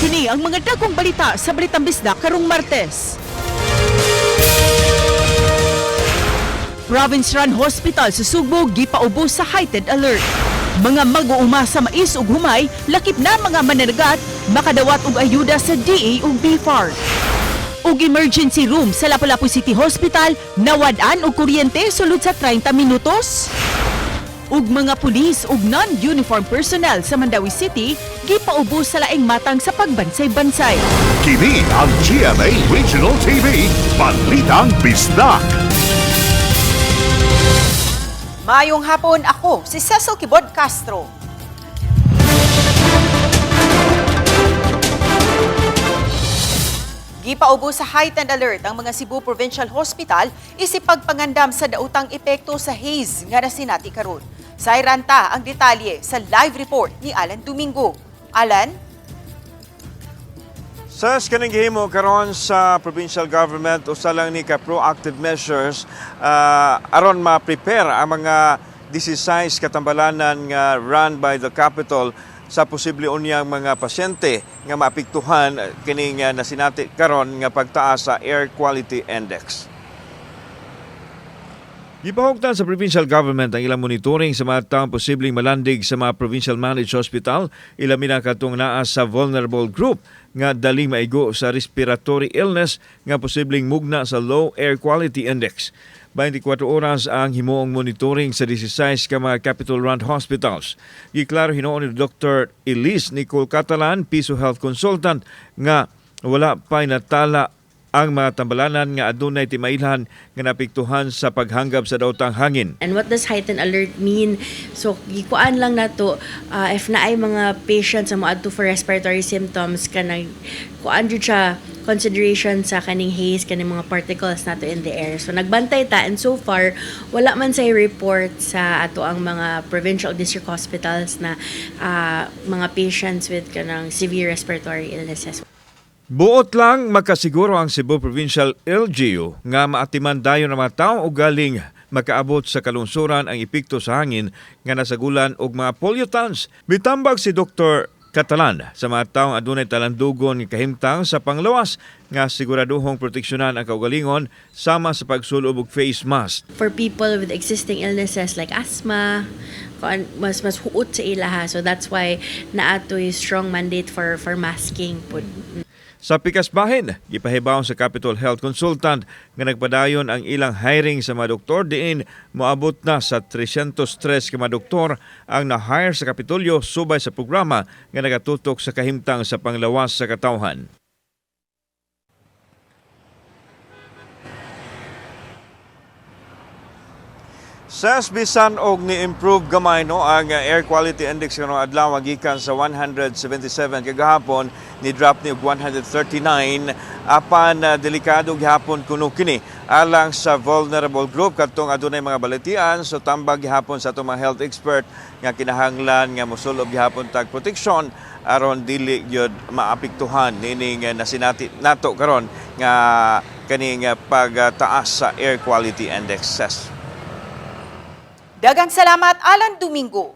Kini ang mga dagkong balita sa Balitang Bisdak karong Martes. Province Run Hospital sa Sugbo gipaubos sa heightened alert. Mga mag-uuma sa mais ug humay, lakip na mga mananagat, makadawat og ayuda sa DA ug BFAR. Ug emergency room sa Lapu-Lapu City Hospital nawad-an og kuryente sulod sa 30 minutos. Ug mga pulis ug non-uniform personnel sa Mandaue City gipaubos sa laing matang sa pagbansay-bansay. Kini ang GMA Regional TV, Balitang Bisdak. Mayong hapon, ako si Cecil Kibod Castro. Gipaubos sa heightened alert ang mga Cebu Provincial Hospital isip pagpangandam sa dautang epekto sa haze nga nasinati karon. Sa Iranta ang detalye sa live report ni Alan Domingo. Alan? Sa kaning gihimo karon sa provincial government, usa lang ni ka proactive measures aron ma-prepare ang mga 16 katambalanan nga run by the capital sa posible unyang mga pasyente nga maapektuhan kining nasinati karon nga pagtaas sa air quality index. Gipahugtan sa provincial government ang ilang monitoring sa mga taong posibleng malandig sa mga provincial managed hospital, ilami na katong naa sa vulnerable group nga daling maigo sa respiratory illness nga posibleng mugna sa low air quality index. 24 oras ang himuong monitoring sa 16 ka mga Capital Run hospitals. Giklaro hinuon ni Dr. Elise Nicole Catalan, Piso Health Consultant, nga wala pa natala ang mga tambalanan nga adunay timailhan nga napiktuhan sa paghanggap sa daotang hangin. And what does heightened alert mean? So, gikuan lang nato if naay mga patients nga moadto for respiratory symptoms, kanang kuan jud siya consideration sa kaning haze, kaning mga particles nato in the air. So nagbantay ta, and so far wala man say report sa ato ang mga provincial district hospitals na mga patients with kanang severe respiratory illnesses. Buot lang makasiguro ang Cebu Provincial LGU nga maatiman dayon ang mga tao o galing makaabot sa kalungsuran ang epekto sa hangin nga nasagulan og mga pollutants. Mitambag si Dr. Catalan sa mga taong adunay talandugon nga kahimtang sa panglawas nga siguraduhong proteksyonan ang kaugalingon sama sa pagsulob og face mask. For people with existing illnesses like asthma, kuan mas mas huot sa ilaha. So that's why naatoy strong mandate for masking pud. Sa pikas bahin, gipahibaw sa Capital Health Consultant nga nagpadayon ang ilang hiring sa mga doktor diin moabot na sa 303 ka mga doktor ang na-hire sa Kapitolyo subay sa programa nga nagatutok sa kahimtang sa panglawas sa katawhan. Sa bisan og ni-improve gamay no ang air quality index karong adlaw gikan sa 177 kagahapon, ni drop ni og 139, apan delikado gihapon kuno kini alang sa vulnerable group kadtong adunay mga balatian. So tambag gihapon sa atong mga health expert nga kinahanglan nga mosulob gihapon tag proteksyon aron dili gyud maapektuhan nining nasinati nato karon nga kaning pagtaas sa air quality index. Ses. Daghang salamat, Alan Domingo.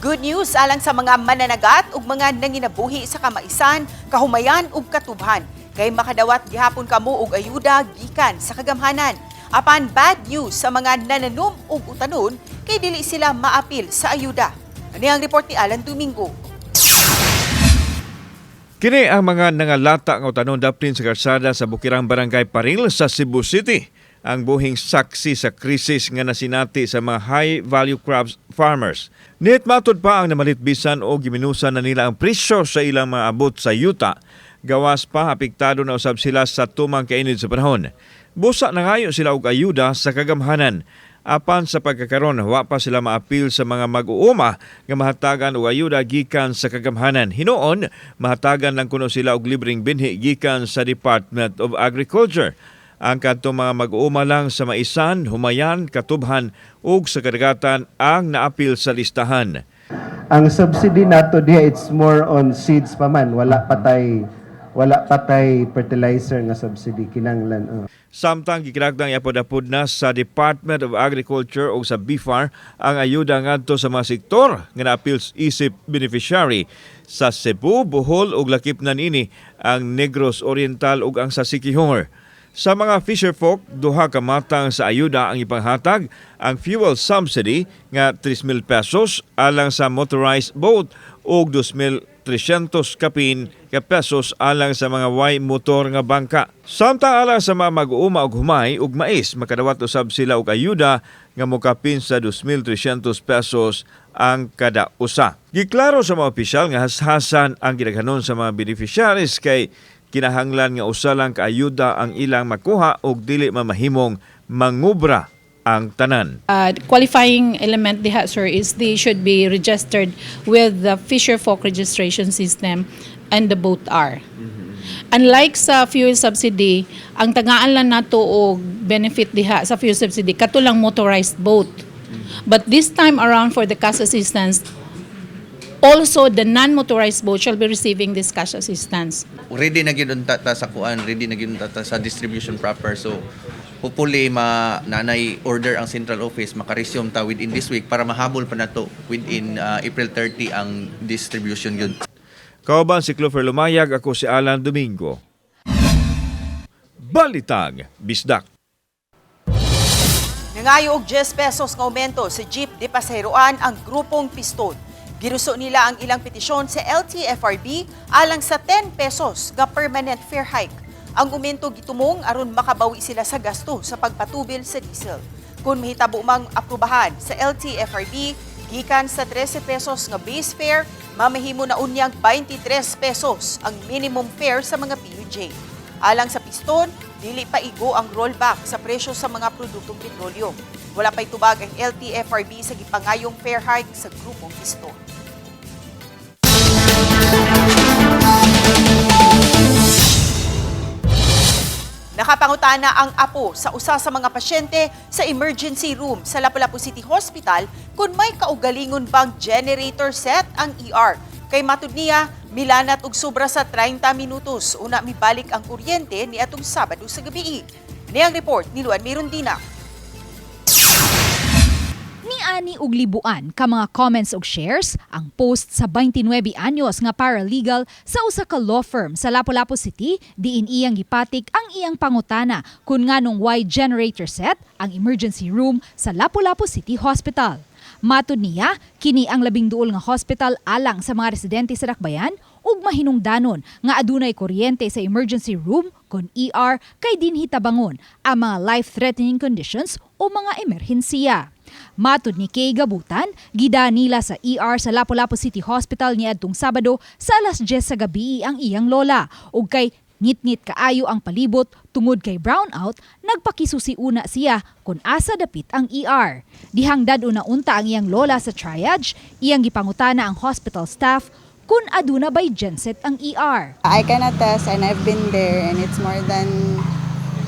Good news alang sa mga mananagat ug mga nanginabuhi sa kamaisan, kahumayan ug katubhan. Kay makadawat gihapon kamo og ayuda gikan sa kagamhanan. Apan bad news sa mga nananom ug utanon kay dili sila maapil sa ayuda. Ani ang report ni Alan Domingo. Kini ang mga nangalata nga utanon daplin sa kalsada sa Bukirang Barangay Paril sa Cebu City. Ang buhing saksi sa krisis nga nasinati sa mga high-value crops farmers. Nihit matud pa ang namalit bisan o giminusan na nila ang presyo sa ilang mga abot sa yuta. Gawas pa, apektado na usab sila sa tumang kainit sa panahon. Busa nangayo sila og ayuda sa kagamhanan. Apan sa pagkakaron, wa pa sila maapil sa mga mag-uuma nga mahatagan og ayuda gikan sa kagamhanan. Hinuon, mahatagan lang kuno sila og libreng binhi gikan sa Department of Agriculture. Ang kadtong mga mag-uuma lang sa maisan, humayan, katubhan ug sa kadagatan ang naapil sa listahan. Ang subsidy nato diha, it's more on seeds pa man, wala pa tay Wala pa tay fertilizer nga subsidy kinanglan. Samtang gikinagdang iapod-apod na sa Department of Agriculture o sa BFAR ang ayuda ngadto sa mga sektor nga naapil isip beneficiary sa Cebu, Bohol ug lakip na niini ang Negros Oriental ug ang sa Siquijor. Sa mga fisherfolk, duha ka matang sa ayuda ang ipanghatag: ang fuel subsidy nga 3,000 pesos alang sa motorized boat ug 2,300 kapin ka pesos alang sa mga way motor nga bangka. Samtang alang sa mga mag-uuma og humay ug mais, makadawat usab sila og ayuda nga mokapin sa 2,300 pesos ang kada usa. Giklaro sa mga opisyal nga hashasan ang gidaghanon sa mga beneficiaries kay kinahanglan nga usa lang ka ayuda ang ilang makuha ug dili mamahimong mangubra ang tanan. Qualifying element diha, sir, is they should be registered with the Fisher Folk registration system and the boat R. Unlike sa fuel subsidy, ang tagaan lang nato og benefit diha sa fuel subsidy kato lang motorized boat. But this time around, for the cash assistance, also the non-motorized boat shall be receiving this cash assistance. Ready na gyud unta ta sa kuan, ready na gyud unta ta sa distribution proper. So hopefully ma nanay order ang central office, maka-resume ta within this week para mahabol pa nato within April 30 ang distribution gyud. Kauban si Clover Lumayag, ako si Alan Domingo. Balitang Bisdak. Nangayo og 10 pesos nga aumento sa jeep de pasaheroan ang grupong Piston. Giruso nila ang ilang petisyon sa LTFRB alang sa 10 pesos nga permanent fare hike. Ang aumento gitumong aron makabawi sila sa gasto sa pagpatubil sa diesel. Kung mahitabo mang aprubahan sa LTFRB, gikan sa 13 pesos nga base fare, mamahimo na unyang 23 pesos ang minimum fare sa mga PUJ. Alang sa Piston, dili pa igo ang rollback sa presyo sa mga produktong petrolyo. Wala pa'y tubag ang LTFRB sa gipangayong fare hike sa grupong Piston. Nakapangutana ang apo sa usa sa mga pasyente sa emergency room sa Lapu-Lapu City Hospital kung may kaugalingon bang generator set ang ER. Kay matud niya, milanat og sobra sa 30 minutos una mibalik ang kuryente niadtong Sabado sa gabi. Niyang report ni Luan Mirundina. Niani og libuan ka mga comments og shares ang post sa 29 anyos nga paralegal sa usa ka law firm sa Lapu-Lapu City diin iyang gipatik ang iyang pangutana kung nganong way generator set ang emergency room sa Lapu-Lapu City Hospital. Matud niya, kini ang 12 nga hospital alang sa mga residente sa Dakbayan ug mahinungdanon nga adunay kuryente sa emergency room kon ER kay dinhi tabangon ang mga life-threatening conditions o mga emerhensiya. Matud ni Kay Gabutan, gida nila sa ER sa Lapu-Lapu City Hospital niadtong Sabado sa alas 10 sa gabi ang iyang lola ug kay ngit-ngit kaayo ang palibot tungod kay brownout, nagpakisusi una siya kung asa dapit ang ER. Dihang dad-on na unta ang iyang lola sa triage, iyang gipangutana ang hospital staff kung aduna bay genset ang ER. I can attest and I've been there and it's more than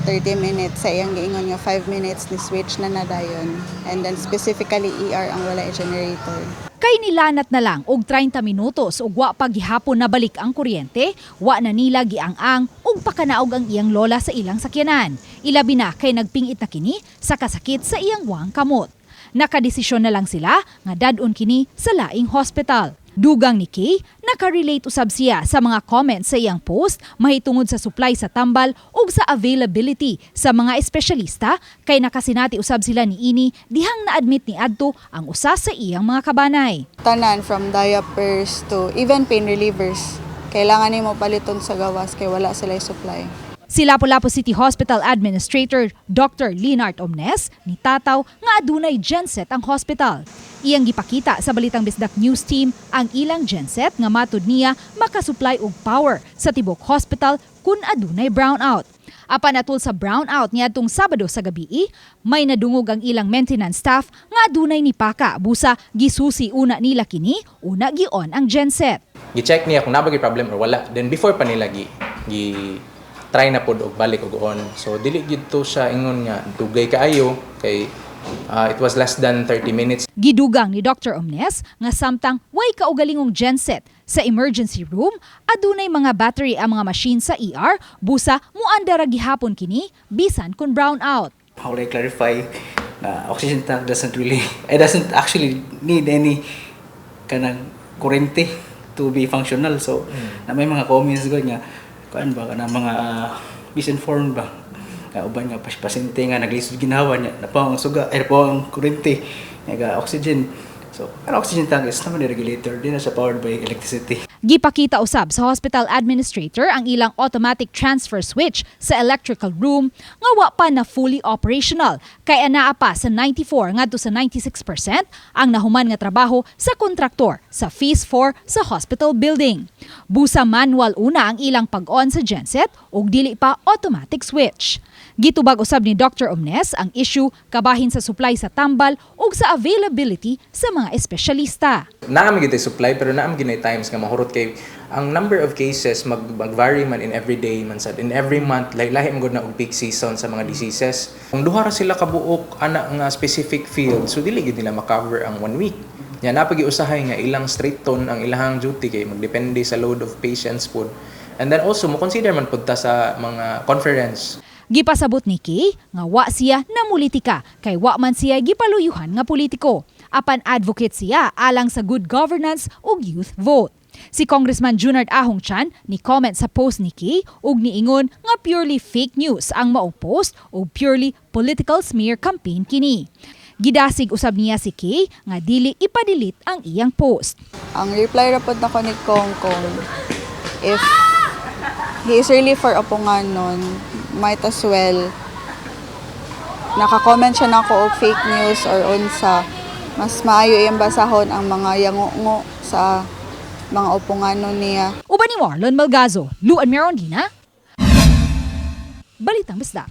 30 minutes. Sa iyang giingon nga 5 minutes ni switch na na dayon. And then specifically ER ang wala generator. Kay nilanat na lang og 30 minutos ug wa pa gihapon nabalik ang kuryente, wa na nila giang-ang ug pakanaog ang iyang lola sa ilang sakyanan. Ilabi na kay nagpingit na kini sa kasakit sa iyang wang kamot. Nakadesisyon na lang sila nga dad-on kini sa laing hospital. Dugang ni Kay, nakarelate usab siya sa mga comments sa iyang post mahitungod sa supply sa tambal ug sa availability sa mga espesyalista kay nakasinati usab sila niini dihang na-admit ni adto ang usa sa iyang mga kabanay. Tanan from diapers to even pain relievers. Kailangan nimo paliton sa gawas kay wala sila supply. Si Lapu-Lapu City Hospital Administrator Dr. Leonard Omnes nitataw nga adunay genset ang hospital. Iyang gipakita sa Balitang Bisdak News Team ang ilang genset nga matud niya makasupply og power sa tibok hospital kung adunay brownout. Apan atul sa brownout niadtong Sabado sa gabi, may nadungog ang ilang maintenance staff nga adunay nipaka busa gisusi una nila kini, una gi-on ang genset. Gi-check niya kung naa ba problem or wala. Then before pa nila gi, gi try na pod og balik og on. So dili gid to siya ingon nga dugay kaayo kay It was less than 30 minutes. Gidugang ni Dr. Omnes nga samtang way kaugalingong genset sa emergency room, adunay mga battery ang mga machine sa ER, busa muandar ra gihapon kini bisan kung brown out. How will I clarify na oxygen tank doesn't really, it doesn't actually need any kanang kurente to be functional. So, na may mga comments ko nga, kuan ba, kanang mga misinformed ba, nga uban nga pasyente nga naglisod ginhawa niya, napaw ang suga, ay napaw ang kurente, nga oxygen. So, ang oxygen tank is naman regulator, di na siya powered by electricity. Gipakita usab sa hospital administrator ang ilang automatic transfer switch sa electrical room nga wa pa na fully operational kay anaa pa sa 94 ngadto sa 96% ang nahuman nga trabaho sa kontraktor sa Phase 4 sa hospital building. Busa manual una ang ilang pag-on sa genset ug dili pa automatic switch. Gitubag usab ni Dr. Omnes ang issue kabahin sa supply sa tambal ug sa availability sa mga espesyalista. Naa man gyud supply pero naa man gyud times nga mahurot kay ang number of cases mag-vary man in every day man sad in every month, lahi-lahi man gud na og peak season sa mga diseases. Kung duha ra sila kabuok ana nga specific field, so dili gyud nila ma-cover ang one week. Nya naa pa usahay nga ilang straight ton ang ilahang duty kay magdepende sa load of patients pod. And then also mo consider man pud ta sa mga conference. Gipasabot ni Kay nga wa siya namulitika kay wa man siya gipaluyuhan nga politiko. Apan advocate siya alang sa good governance ug youth vote. Si Congressman Junard Ahong Chan ni comment sa post ni Kay ug niingon nga purely fake news ang maong post ug purely political smear campaign kini. Gidasig usab niya si Kay nga dili ipa-delete ang iyang post. Ang reply ra pod nako ni Kong Kong, if he is really for Apunganon, might as well naka-comment siya nako og fake news or unsa, mas maayo iyang basahon ang mga yango sa mga Apunganon niya. Uban ni Marlon Malgazo, Luan Merondina, Balitang Bisdak.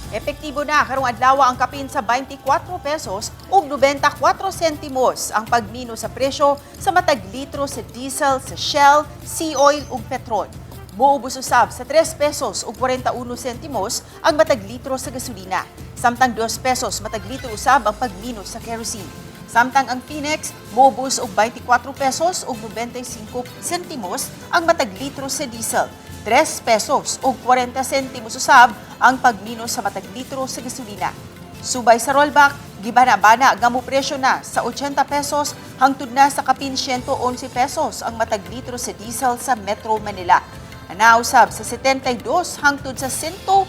Epektibo na karong adlaw ang kapin sa 24 pesos ug 94 sentimos ang pagmino sa presyo sa matag litro sa diesel sa Shell, Sea Oil ug Petron. Muubos usab sa 3 pesos ug 41 sentimos ang matag litro sa gasolina. Samtang 2 pesos matag litro usab ang pagmino sa kerosene. Samtang ang Phoenix muubos og 24 pesos ug 95 sentimos ang matag litro sa diesel. 3 pesos ug 40 sentimos usab ang pagmino sa matag litro sa gasolina. Subay sa rollback, gibana-bana nga presyo na sa 80 pesos hangtod na sa kapin 111 pesos ang matag litro sa diesel sa Metro Manila. Nausab sa 72 hangtod sa 104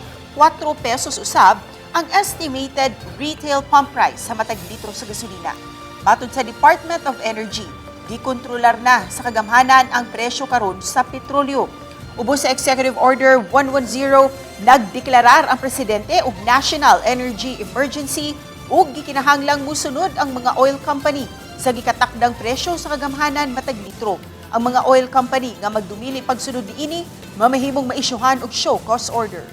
pesos usab ang estimated retail pump price sa matag litro sa gasolina. Matod sa Department of Energy, gikontrolar na sa kagamhanan ang presyo karon sa petrolyo. Ubos sa Executive Order 110, nagdeklarar ang presidente og National Energy Emergency ug gikinahanglang musunod ang mga oil company sa gikatakdang presyo sa kagamhanan matag litro. Ang mga oil company nga magdumili pagsunod niini mamahimong maisyuhan og show cause order.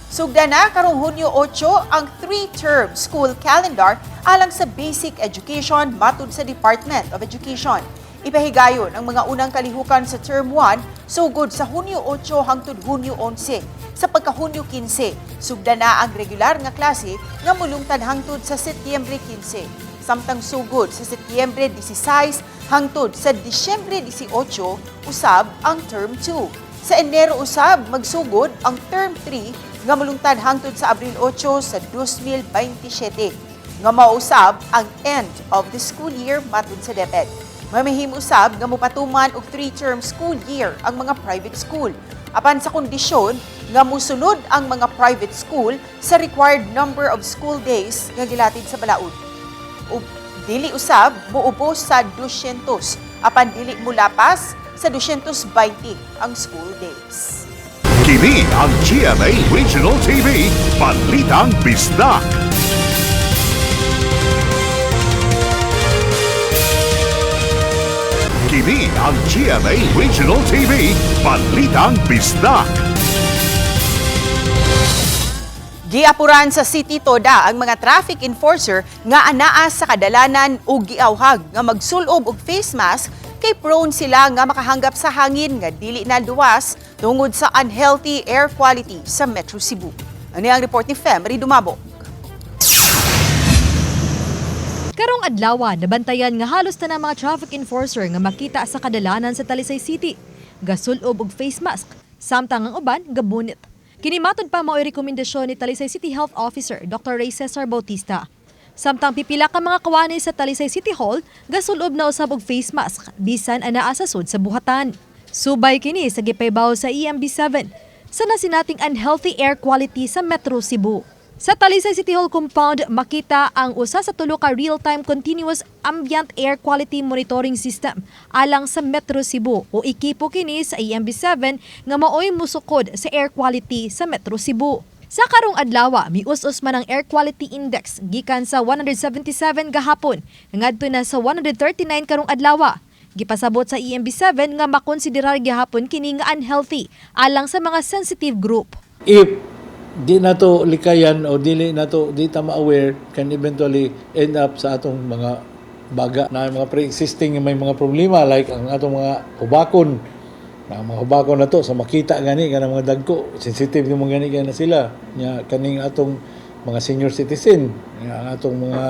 Sugda na karong Hunyo 8 ang three-term school calendar alang sa basic education matud sa Department of Education. Ipahigayon ang mga unang kalihukan sa Term 1 sugod sa Hunyo 8 hangtod Hunyo 11. Sa pagka Hunyo 15, sugda na ang regular nga klase nga mulungtad hangtod sa Setyembre 15. Samtang sugod sa Setyembre 16 hangtod sa Disyembre 18 usab ang Term 2. Sa Enero usab magsugod ang Term 3 nga mulungtad hangtod sa Abril 8 sa 2027 nga mausab ang end of the school year matud sa DepEd. Mamahimo usab nga mopatuman og three-term school year ang mga private school apan sa kondisyon nga musunod ang mga private school sa required number of school days nga gilatid sa balaod. Ug dili usab muubos sa 200 apan dili mulapas sa 220 ang school days. Kini ang GMA Regional TV, Balitang Bisdak. Kini ang GMA Regional TV, Balitang Bisdak. Giapuran sa City Toda ang mga traffic enforcer nga anaa sa kadalanan ug giawhag nga magsulob og face mask kay prone sila nga makahanggap sa hangin nga dili na luwas tungod sa unhealthy air quality sa Metro Cebu. Ani ang report ni Fem Dumabo. Karong adlaw, nabantayan nga halos tanang mga traffic enforcer nga makita sa kadalanan sa Talisay City. Gasulob og face mask, samtang ang uban gabunit. Kini matod pa mao'y rekomendasyon ni Talisay City Health Officer Dr. Ray Cesar Bautista. Samtang pipila ka mga kawani sa Talisay City Hall gasulob na usab og face mask bisan anaa sa sud sa buhatan. Subay kini sa gipahibaw sa EMB 7 sa nasinating unhealthy air quality sa Metro Cebu. Sa Talisay City Hall compound, makita ang 1 sa 3 ka real-time continuous ambient air quality monitoring system alang sa Metro Cebu o ekipo kini sa EMB 7 nga maoy musukod sa air quality sa Metro Cebu. Sa karong adlaw, mius-us man ang air quality index gikan sa 177 gahapon ngadto na sa 139 karong adlaw. Gipasabot sa EMB 7 nga makonsiderar gihapon kini nga unhealthy alang sa mga sensitive group. If di na to likayan o dili na to di ta ma-aware, can eventually end up sa atong mga baga na mga pre-existing nga may mga problema, like ang atong mga hubakon na mga hubakon na to sa makita gani kanang mga dagko, sensitive yung mga gani na sila nya, kaning atong mga senior citizen, ang atong mga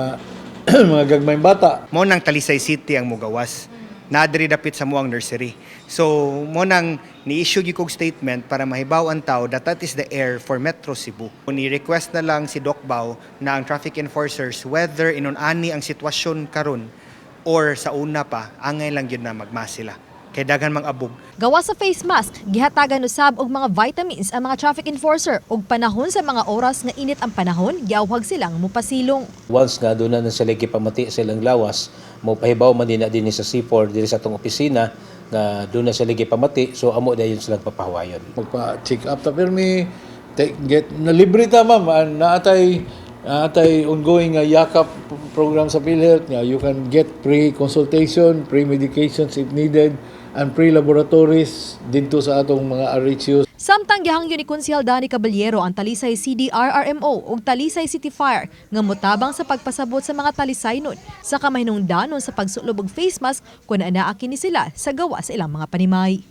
mga gagmayng bata. Mo nang Talisay City ang mugawas. Nadiri dapit sa muang nursery. So mo nang ni-issue gyud kog statement para mahibaw ang tao that that is the air for Metro Cebu. Ni-request na lang si Doc Bao na ang traffic enforcers, whether inon ani ang sitwasyon karon or sa una pa, angay lang gyud na magmas sila. Kay daghan mang abog. Gawa sa face mask, gihatagan usab og mga vitamins ang mga traffic enforcer ug panahon sa mga oras nga init ang panahon, giawhag silang mupasilong. Once nga doon na sila gipamati sa ilang lawas, mo pahibaw man din na din sa C4 diri sa atong opisina nga doon na sila gipamati, so amo dayon silang papahawayon. Magpa-check up ta pirmi, take, get na libre ta, ma'am. Naatay ongoing nga yakap program sa PhilHealth nga you can get free consultation, free medications if needed, and free laboratories didto sa atong mga RHUs. Samtang gihangyo ni Konsehal Danny Caballero ang Talisay CDRRMO ug Talisay City Fire nga motabang sa pagpasabot sa mga Talisaynon sa kamahinungdanon sa pagsulob og face mask kung anaa kini sila sa gawa sa ilang mga panimay.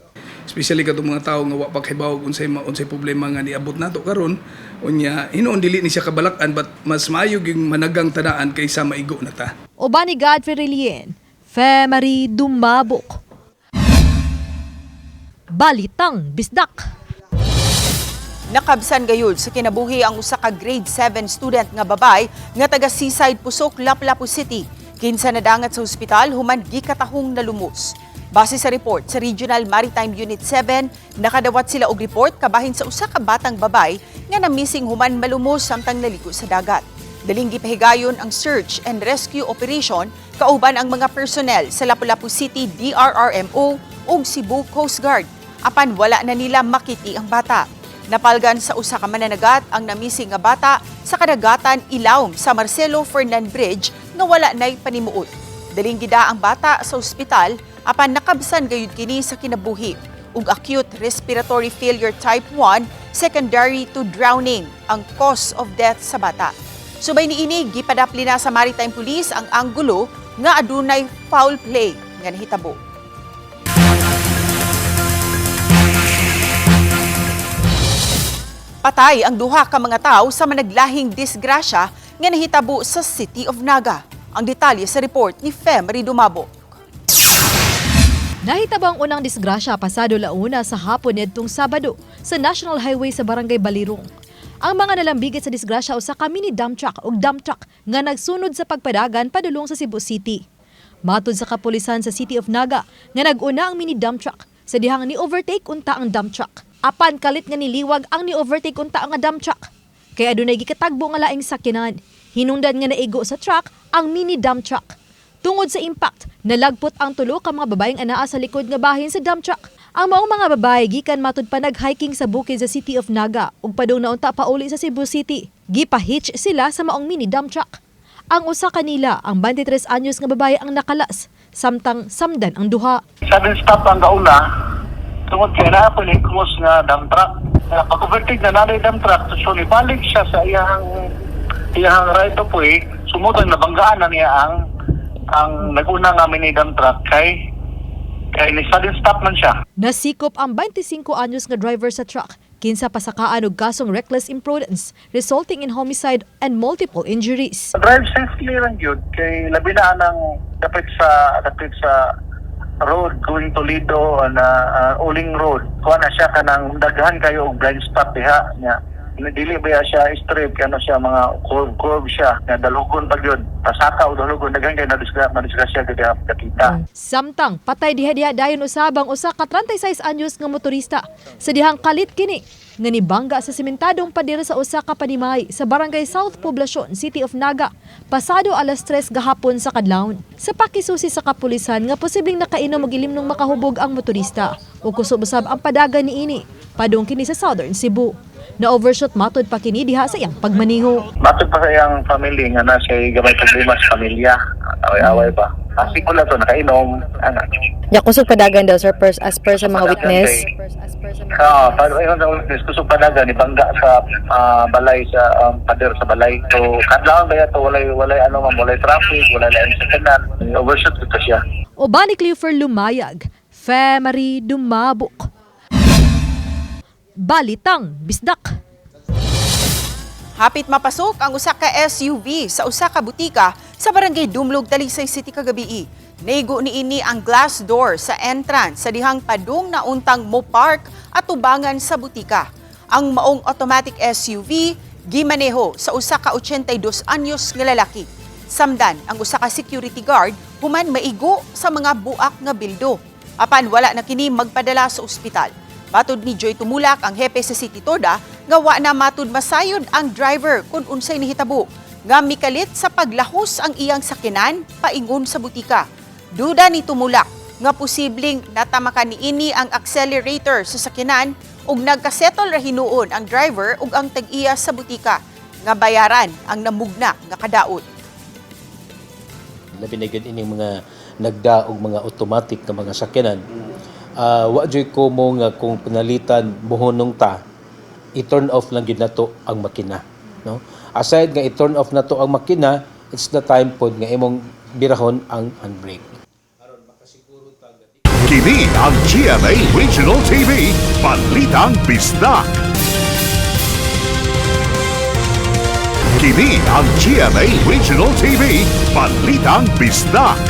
Especially katong mga tawo nga wa pa kahibaw unsay unsay problema nga niabot nato karon. Unya hinuon dili ni siya kabalak-an, but mas maayo gyud managang tanaan kaysa maigo na ta. Uban ni Godfrey Relien, Femary Dumabok. Balitang Bisdak. Nakabsan gayud sa kinabuhi ang usa ka grade 7 student nga babay nga taga Seaside Pusok, Lapu-Lapu City. Kinsa nadangat sa ospital human gikatahong nalumos. Base sa report sa Regional Maritime Unit 7, nakadawat sila og report kabahin sa usa ka batang babay nga na-missing human malumos samtang naligo sa dagat. Daling gipahigayon ang search and rescue operation kauban ang mga personnel sa Lapu-Lapu City DRRMO ug Cebu Coast Guard. Apan wala na nila makiti ang bata. Napalgan sa usa ka mananagat ang namising nga bata sa kadagatan ilawom sa Marcelo Fernan Bridge nga wala nay panimuot. Daling gida ang bata sa ospital apan nakabsan gayud kini sa kinabuhi ug acute respiratory failure type 1 secondary to drowning ang cause of death sa bata. Subay niini, gipadapli na sa Maritime Police ang anggulo nga adunay foul play nga nahitabo. Patay ang duha ka mga tawo sa managlahing disgrasya nga nahitabo sa City of Naga. Ang detalye sa report ni Femery Dumabo. Nahitabo ang unang disgrasya pasado 1:00 sa hapon niadtong Sabado sa National Highway sa Barangay Balirong. Ang mga nalambigit sa disgrasya usa ka mini dump truck ug dump truck nga nagsunod sa pagpadagan padulong sa Cebu City. Matod sa kapulisan sa City of Naga nga nag-una ang mini dump truck sa dihang ni overtake unta ang dump truck. Apan kalit nga niliwag ang ni overtake unta ang dump truck. Kay adunay gikatagbo nga laing sakyanan. Hinungdan nga naigo sa truck ang mini dump truck. Tungod sa impact, nalagpot ang tulo ka mga babaeng anaa sa likod nga bahin sa dump truck. Ang maong mga babae gikan matud pa nag-hiking sa bukid sa City of Naga ug padung na unta pauli sa Cebu City. Gipa-hitch sila sa maong mini dump truck. Ang usa kanila, ang 23 anyos nga babae ang nakalas, samtang samdan ang duha. Sudden stop ang kauna tungod kay naa po ni cross nga dump truck. Na pag-overtake na nanay dump truck, so nibalik siya sa iyang right of way, sumutang nabanggaan na niya ang naguna nga mini dump truck kay ni sudden stop man siya. Nasikop ang 25 anyos nga driver sa truck. Kinsa pasakaan og kasong reckless imprudence resulting in homicide and multiple injuries. Drive safely lang gyud kay labi na anang dapit sa road going Toledo na Uling Road. Kuha na siya kanang daghan kayo og blind spot diha nya. Dili ba siya straight, ano siya, mga curve curve siya nga dalugon pa gyud. Pasaka o dalugon, daghan kay nadisgrasya gyud diha kakita. Samtang patay diha-diha dayon usab ang usa ka 36 anyos nga motorista sa dihang kalit kini nga nibangga sa sementadong pader sa usa ka panimay sa Barangay South Poblacion, City of Naga, pasado alas 3 gahapon sa kadlawon. Sa pakisusi sa kapulisan nga posibleng nakainom og ilimnong makahubog ang motorista o kusob usab ang padagan niini padung kini sa Southern Cebu. Na overshot matod pa kini diha sa iyang pagmaniho. Matod pa sa iyang family nga na siya gamay problema sa pamilya. Away-away ba. Kasi ko lang to nakainom. Ana. Ya kusog padagan daw, sir, as per sa mga witness. Ah, pero ayun ang witness, kusog padagan ni bangga sa balay sa pader sa balay. So kadlawon ba to, walay ano ma'am, walay traffic, walay lain sa kanan. Overshoot ko siya. Uban ni Clifford Lumayag, Femary Dumabok. Balitang Bisdak. Hapit mapasok ang usa ka SUV sa usa ka butika sa Barangay Dumlog, Talisay City kagabii. Naigo niini ang glass door sa entrance sa dihang padung na untang mo park at tubangan sa butika. Ang maong automatic SUV gimaneho sa usa ka 82 anyos nga lalaki. Samdan ang usa ka security guard human maigo sa mga buak nga bildo. Apan wala na kini magpadala sa ospital. Matod ni Joy Tumulak, ang hepe sa City Toda, nga wa na matud masayod ang driver kung unsay nihitabo nga mikalit sa paglahos ang iyang sakinan paingon sa butika. Duda ni Tumulak nga posibleng natamakan niini ang accelerator sa sakinan ug nagkasettle ra hinuon ang driver ug ang tag-iya sa butika nga bayaran ang namugna nga kadaot. Labi na gyud ining mga nagdaog mga automatic nga mga sakyanan. Wa joy ko mo nga kung panalitan buhonong ta, i-turn off lang gyud nato ang makina, no? Aside nga i-turn off nato ang makina, it's the time pod nga imong birahon ang handbrake. Kini ang GMA Regional TV, Balitang Bisdak. Kini ang GMA Regional TV, Balitang Bisdak.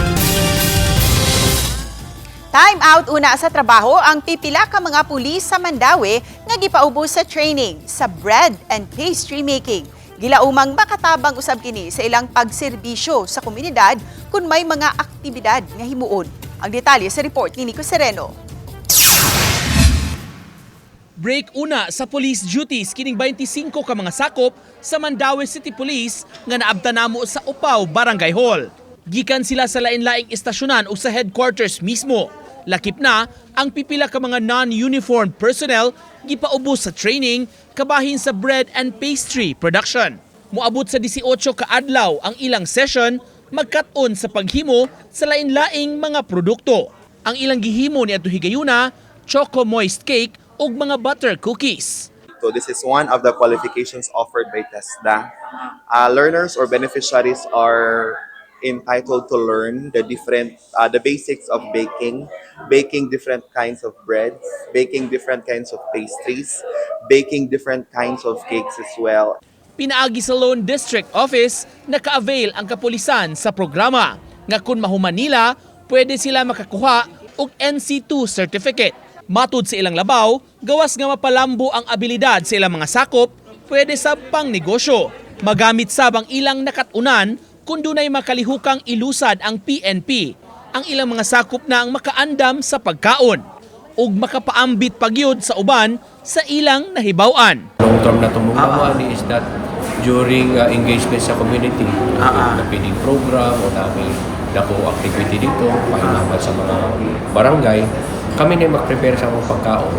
Time out una sa trabaho ang pipila ka mga pulis sa Mandaue nga gipaubos sa training sa bread and pastry making. Gilaumang makatabang usab kini sa ilang pagserbisyo sa komunidad kung may mga aktibidad nga himuon. Ang detalye sa report ni Nico Sereno. Break una sa police duties kining 25 ka mga sakop sa Mandaue City Police nga naabta namo sa Upaw Barangay Hall. Gikan sila sa lain-laing estasyonan o sa headquarters mismo. Lakip na ang pipila ka mga non-uniformed personnel gipaubos sa training kabahin sa bread and pastry production. Moabot sa 18 ka adlaw ang ilang session, magkat-on sa paghimo sa lain-laing mga produkto. Ang ilang gihimo ni adto higayuna, choco moist cake ug mga butter cookies. So this is one of the qualifications offered by TESDA. Learners or beneficiaries are entitled to learn the basics of baking, baking different kinds of breads, baking different kinds of pastries, baking different kinds of cakes as well. Pinaagi sa Lone District Office, naka-avail ang kapulisan sa programa nga kung mahuman nila, pwede sila makakuha og NC2 certificate. Matud sa ilang labaw, gawas nga mapalambo ang abilidad sa ilang mga sakop, pwede sa pangnegosyo. Magamit sab ang ilang nakatunan kung dunay makalihukang ilusad ang PNP. Ang ilang mga sakop na ang makaandam sa pagkaon ug makapaambit pagyud sa uban sa ilang nahibaw-an. Long term na tumong uh is that during engagement sa community, na feeding program o namin dako activity dito, pahimaman sa mga barangay, kami na mag-prepare sa mga pagkaon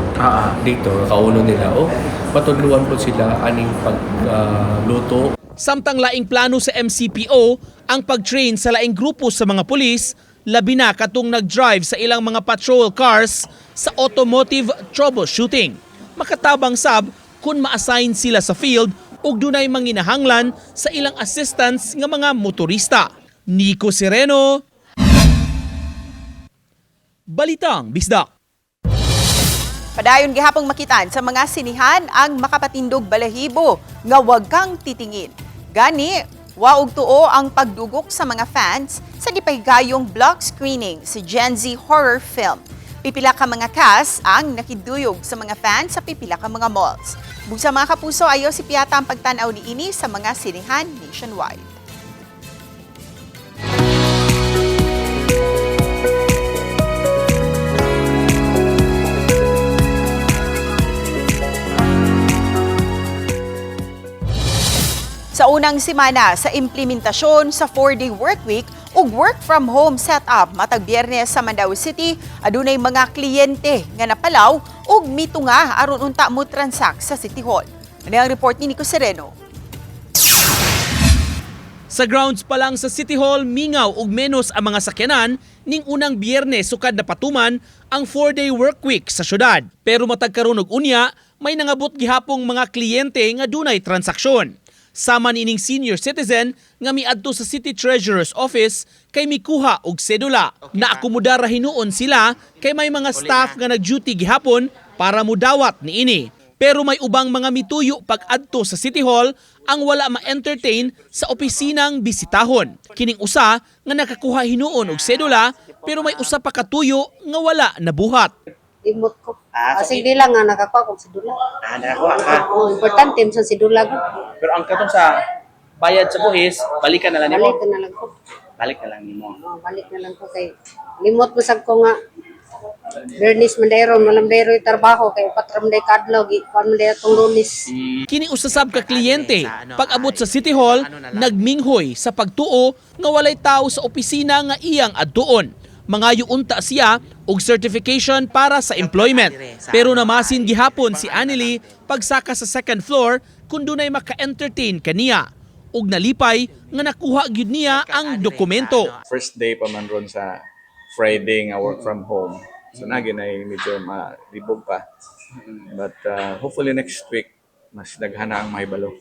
dito, kauno nila, o patudluan po sila aning pagluto. Samtang laing plano sa MCPO ang pag-train sa laing grupo sa mga pulis, labi na katong nag-drive sa ilang mga patrol cars sa automotive troubleshooting. Makatabang sab kung ma-assign sila sa field ug dunay manginahanglan sa ilang assistance nga mga motorista. Nico Sereno, Balitang Bisdak. Padayon gihapong makitaan sa mga sinihan ang makapatindog balahibo nga wag kang titingin. Gani, wa og tuo ang pagdugok sa mga fans sa gipahigayong block screening sa Gen Z horror film. Pipila ka mga cast ang nakiduyog sa mga fans sa pipila ka mga malls. Bugsa, mga kapuso, ayo si Piata ang pagtan-aw niini sa mga sinihan nationwide. Sa unang semana sa implementasyon sa 4-day work week ug work from home setup matag Biyernes sa Mandaue City, adunay mga kliyente nga napalaw ug mitunga aron unta mo transact sa City Hall. Ano ang report ni Nico Sereno? Sa grounds pa lang sa City Hall, mingaw og menos ang mga sakyanan ning unang Biyernes sukad na patuman ang 4-day work week sa syudad. Pero matag karon og unya, may nangabot gihapong mga kliyente nga dunay transaksyon. Sama niining senior citizen nga miadto sa City Treasurer's Office kay mikuha og sedula. Naakomodar ra hinuon sila kay may mga staff nga nag-duty gihapon para mudawat niini. Pero may ubang mga mituyo pag-adto sa City Hall ang wala ma-entertain sa opisinang bisitahon. Kining usa nga nakakuha hinuon og sedula, pero may usa pa katuyo nga wala nabuhat. Limot ko. Ah, so Kasi di lang nga nakakuha kong sidula. Ah, nakakuha ka. Oo, importante sa sidula ko. Pero ang katong sa bayad sa buhis, balikan na lang nimo. Balik na lang ko. Balik na lang nimo. Oo, balik na lang ko kay limot mo sad ko nga Bernice Mandero, malam dero yung trabaho kay upat ra man day kadlaw gi kuan man day atong Lunes. Kini usasab ka kliyente, pag-abot sa City Hall, nagminghoy sa pagtuo nga walay tao sa opisina nga iyang adtuon. Mangayo unta siya og certification para sa employment. Pero namasin gihapon si Anily pagsaka sa second floor kung dunay maka-entertain kaniya. Ug nalipay nga nakuha gyud niya ang dokumento. First day pa man ron sa Friday nga work from home. So nagi na medyo malibog pa. But hopefully next week mas daghan na ang mahibalo.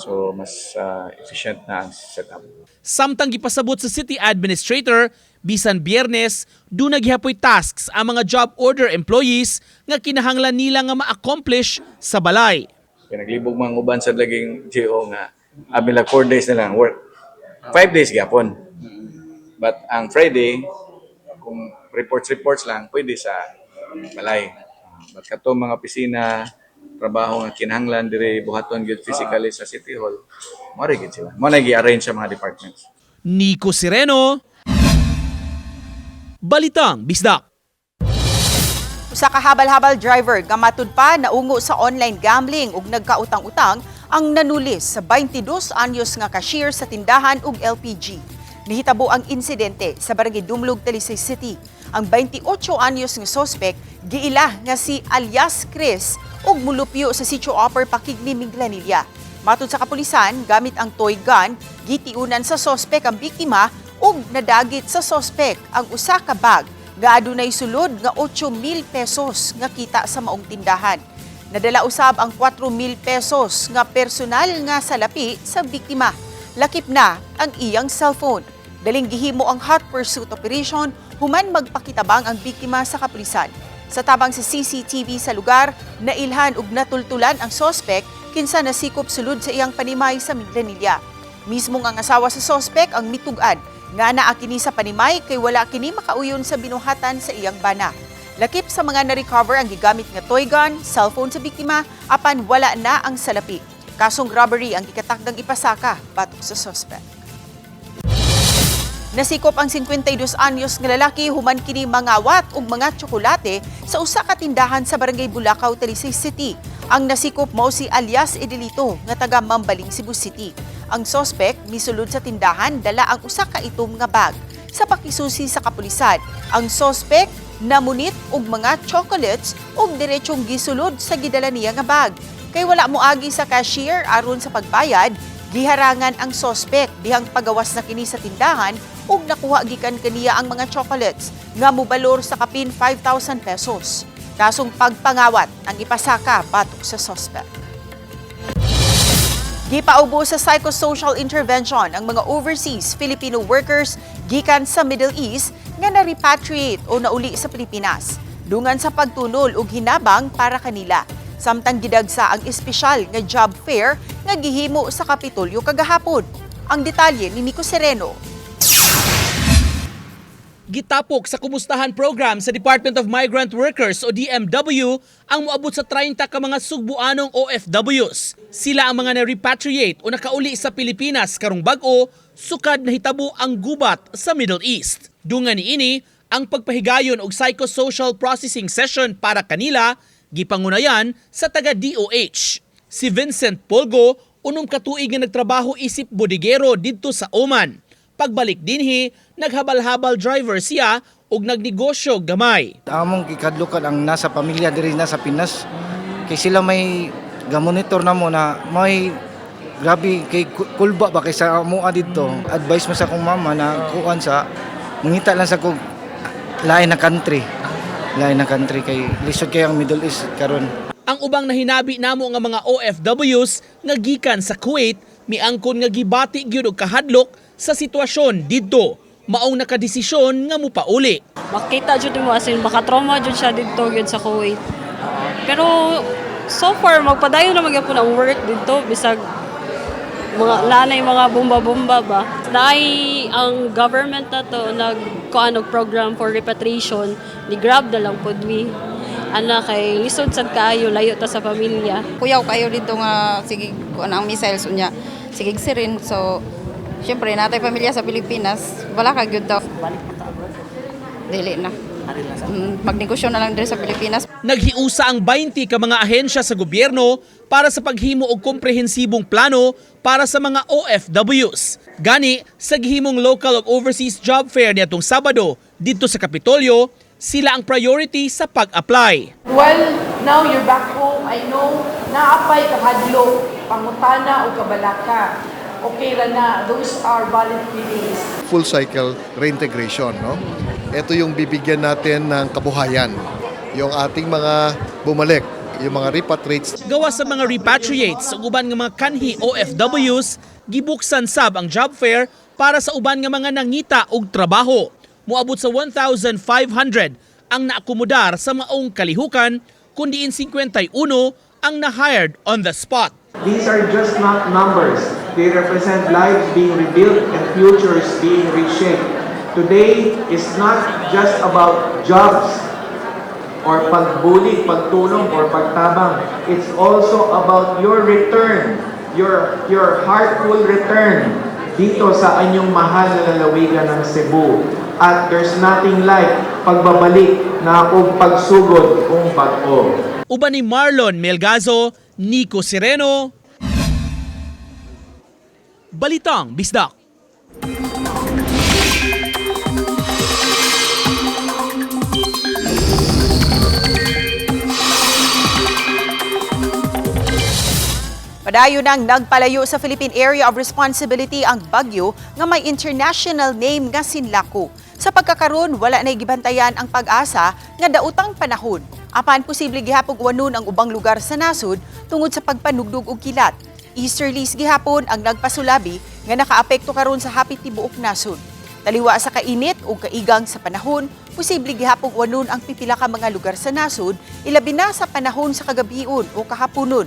So mas efficient na ang setup. Samtang gipasabot sa city administrator, bisan Biyernes, duna gihapoy tasks ang mga job order employees nga kinahanglan nila nga ma-accomplish sa balay. Kaya naglibog mga uban sa laging GO nga abi lang 4 days na lang work. 5 days gyapon. But ang Friday, kung reports reports lang, pwede sa balay. But kato mga opisina, trabaho nga kinahanglan dire buhaton gyud physically sa City Hall, mo ra gyud sila. Mo na gi-arrange sa mga departments. Nico Sireno, Balitang Bisdak. Usa ka habal-habal driver nga matud pa naungo sa online gambling ug nagkautang-utang ang nanulis sa 22 anyos nga cashier sa tindahan ug LPG. Nihitabo ang insidente sa Barangay Dumlog, Talisay City. Ang 28 anyos nga sospek giila nga si alias Chris ug mulupyo sa Sitio Upper Pakigni, Minglanilla. Matod sa kapulisan, gamit ang toy gun, gitiunan sa sospek ang biktima ug nadagit sa sospek ang usa ka bag nga adunay sulod nga 8,000 pesos nga kita sa maong tindahan. Nadala usab ang 4,000 pesos nga personal nga salapi sa biktima. Lakip na ang iyang cellphone. Daling gihimo ang hot pursuit operation human magpakitabang ang biktima sa kapulisan. Sa tabang sa CCTV sa lugar, nailhan ug natultulan ang sospek kinsa nasikop sulod sa iyang panimay sa Minglanilla. Mismong ang asawa sa sospek ang mitug-an nga naa kini sa panimay kay wala kini makauyon sa binuhatan sa iyang bana. Lakip sa mga na-recover ang gigamit nga toy gun, cellphone sa biktima, apan wala na ang salapi. Kasong robbery ang gikatakdang ipasaka batok sa sospek. Nasikop ang 52 anyos nga lalaki human kini mangawat og mga tsokolate sa usa ka tindahan sa Barangay Bulacau, Talisay City. Ang nasikop mao si alias Edelito nga taga Mambaling, Cebu City. Ang sospek misulod sa tindahan dala ang usa ka itom nga bag. Sa pakisusi sa kapulisan, ang sospek namunit og mga chocolates ug diretsong gisulod sa gidala niya nga bag. Kay wala moagi sa cashier aron sa pagbayad, giharangan ang sospek dihang pagawas na kini sa tindahan ug nakuha gikan kaniya ang mga chocolates nga mobalor sa kapin 5,000 pesos. Kasong pagpangawat ang ipasaka batok sa sospek. Gipaubo sa psychosocial intervention ang mga overseas Filipino workers gikan sa Middle East nga na-repatriate o nauli sa Pilipinas. dungan sa pagtunol og hinabang para kanila. Samtang gidagsa ang espesyal nga job fair nga gihimo sa Kapitolyo kagahapon. Ang detalye ni Nico Sereno. Gitapok sa kumustahan program sa Department of Migrant Workers o DMW ang moabot sa 30 ka mga Sugbuanong OFWs. Sila ang mga na-repatriate o nakauli sa Pilipinas karong bag-o sukad nahitabo ang gubat sa Middle East. Dungan niini ang pagpahigayon og psychosocial processing session para kanila gipangunayan sa taga DOH. Si Vincent Polgo, 6 ka tuig nga nagtrabaho isip bodigero didto sa Oman. Pagbalik dinhi, naghabal-habal driver siya ug nagnegosyo gamay. Among gikadlukan ang nasa pamilya diri na sa Pinas. Kay sila may gamonitor namo na may grabe kay kulba ba kay sa amoa didto. Advice mo sa akong mama na kuan sa mangita lang sa kog lain na country. Lain na country kay lisod kay ang Middle East karon. Ang ubang nahinabi namo nga mga OFWs nga gikan sa Kuwait miangkon nga gibati gyud og kahadlok sa sitwasyon didto. Maong nakadesisyon nga mupauli. Makita jud mo, as in makatrauma jud siya didto gyud sa Kuwait. Pero so far magpadayon na magyapon ang work didto bisag mga lanay mga bomba-bomba ba. Naay ang government na to nag kuan og program for repatriation, ni grab na lang pod mi. Ana kay lisod sad kaayo, layo ta sa pamilya. Kuyaw kayo dito nga sige kuan ang missiles, unya sige siren, so syempre natay pamilya sa Pilipinas, wala ka gyud daw. Dili na. Magnegosyo na lang diri sa Pilipinas. Naghiusa ang 20 ka mga ahensya sa gobyerno para sa paghimo og komprehensibong plano para sa mga OFWs. Gani, sa gihimong local ug overseas job fair niadtong Sabado didto sa Kapitolyo, sila ang priority sa pag-apply. Well, now you're back home, I know, naa pay kahadlok, pangutana o kabalaka. Okay ra na, those are valid feelings. Full cycle reintegration, no? Ito yung bibigyan natin ng kabuhayan, yung ating mga bumalik, yung mga repatriates. Gawa sa mga repatriates ug uban nga mga kanhi OFWs, gibuksan sab ang job fair para sa uban nga mga nangita og trabaho. Moabot sa 1,500 ang naakomodar sa maong kalihukan, kun diin 51 ang na-hired on the spot. These are just not numbers. They represent lives being rebuilt and futures being reshaped. Today is not just about jobs or pagbulig, pagtulong, or pagtabang. It's also about your return, your heartful return dito sa inyong mahal na lalawigan ng Cebu. At there's nothing like pagbabalik na og pagsugod kung bag-o. Uban ni Marlon Melgazo, Nico Sereno, Balitang Bisdak. Padayon nang nagpalayo sa Philippine Area of Responsibility ang bagyo nga may international name nga Sinlaku. Sa pagkakaron, wala na gibantayan ang PAGASA nga daotang panahon. Apan posible gihapon uwanon ang ubang lugar sa nasod tungod sa pagpanugdog og kilat. Easterlies gihapon ang nagpasulabi nga nakaapekto karon sa hapit tibuok nasod. Taliwa sa kainit o kaigang sa panahon, posible gihapon uwanon ang pipila ka mga lugar sa nasod, ilabi na sa panahon sa kagabion o kahaponon.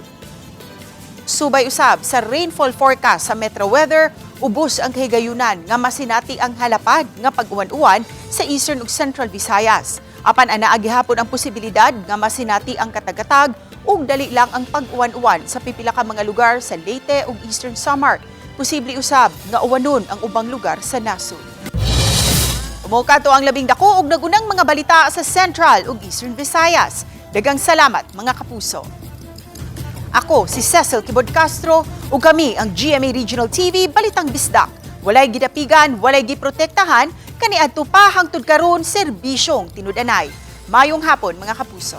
Subay usab sa rainfall forecast sa Metro Weather, ubos ang kahigayunan nga masinati ang halapad nga pag-uwan-uwan sa Eastern ug Central Visayas. Apan anaa gihapon ang posibilidad nga masinati ang katagatag ug dali lang ang pag-uwan-uwan sa pipila ka mga lugar sa Leyte ug Eastern Samar. Posible usab nga uwanon ang ubang lugar sa nasod. Mao kato ang labing dako ug nagunang mga balita sa Central ug Eastern Visayas. Daghang salamat, mga kapuso. Ako si Cecil Kibod Castro ug kami ang GMA Regional TV Balitang Bisdak. Walay gidapigan, walay giprotektahan, kaniadto pa hangtod karon serbisyong tinud-anay. Mayong hapon, mga kapuso.